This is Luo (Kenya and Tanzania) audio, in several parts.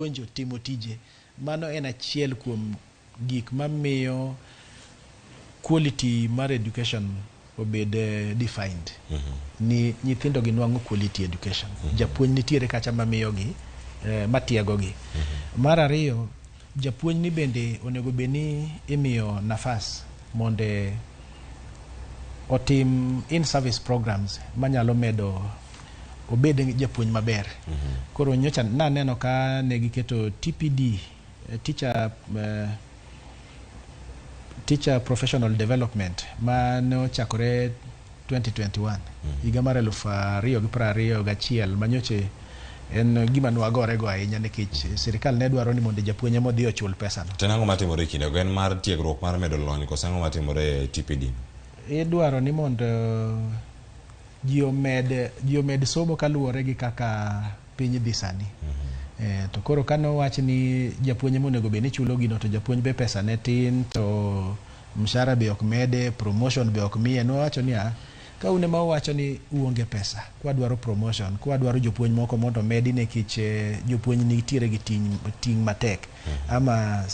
Puonjo timo tije. Mano en achiel kuom gik mamiyo quality mar education obed defined. Ni nyithindo gi nwang'o quality education. Japuonj nitiere kacha mamiyogi, matiegogi. Mar ariyo, japuonj ni bende onego bed ni imiyo nafas mondo otim in service programs manyalo medo obed japuonj maber. Koro nyocha naneno ka ne giketo TPD, teacher professional development, ma ne ochakore 2021, higa mar 2021, manyoche en gima nwagore go ahinya nikech sirikal ne dwaro ni mondo japuonj ema odhi ochul pesano. To en ang'o matimore e kindego? En mar tiegruok mar medo lony koso ang'o matimore e TPD? Idwaro ni mondo ji omed somo kaluwore gi kaka piny dhi sani. To koro kane owach ni japuonj ema onego bed ni chulo gino, to japuonj be pesa ne tin, to mshahara be ok mede, promotion be ok miye. Nowacho niya, ka un ema uwacho ni uonge pesa, kwadwaro promotion, kwadwaro jopuonj moko mondo omedi nikech jopuonj nitiere gi ting' matek, ama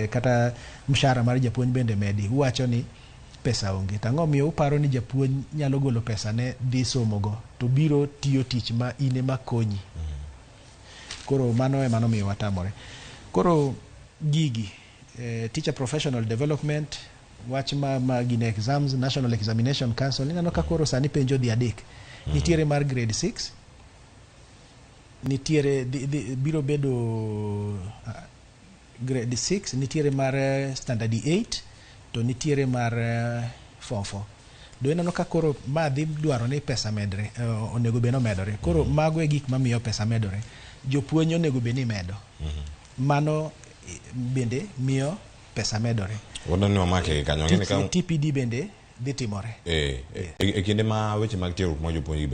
kata mshahara mar japuonj bende medi, uwacho ni pesa onge. To ang'o miyo uparo ni japuonj nyalo golo pesa ne dhi somogo to biro tiyo tich ma in ema konyi? Koro mano ema nomiyo watamore. Koro gigi, teacher professional development, wach ma gine exams, National Examination Council, ineno ka koro sani penj odhi adek. Nitiere mar grade 6, nitiere dhi, biro bedo grade 6, nitiere mar standard 8, to nitiere mar form 4. Do ineno ka koro ma dhi dwaro ni pesa medre, onego bed ni omedore. Koro mago e gik mamiyo pesa medore. Jopuonj onego bed ni imedo. Mano bende miyo pesa medore. Wadwa ni wamake gi kanyo. Ang'e ni TPD bende dhi timore. E kinde ma weche mag tiegruok mag jopuonj gi bende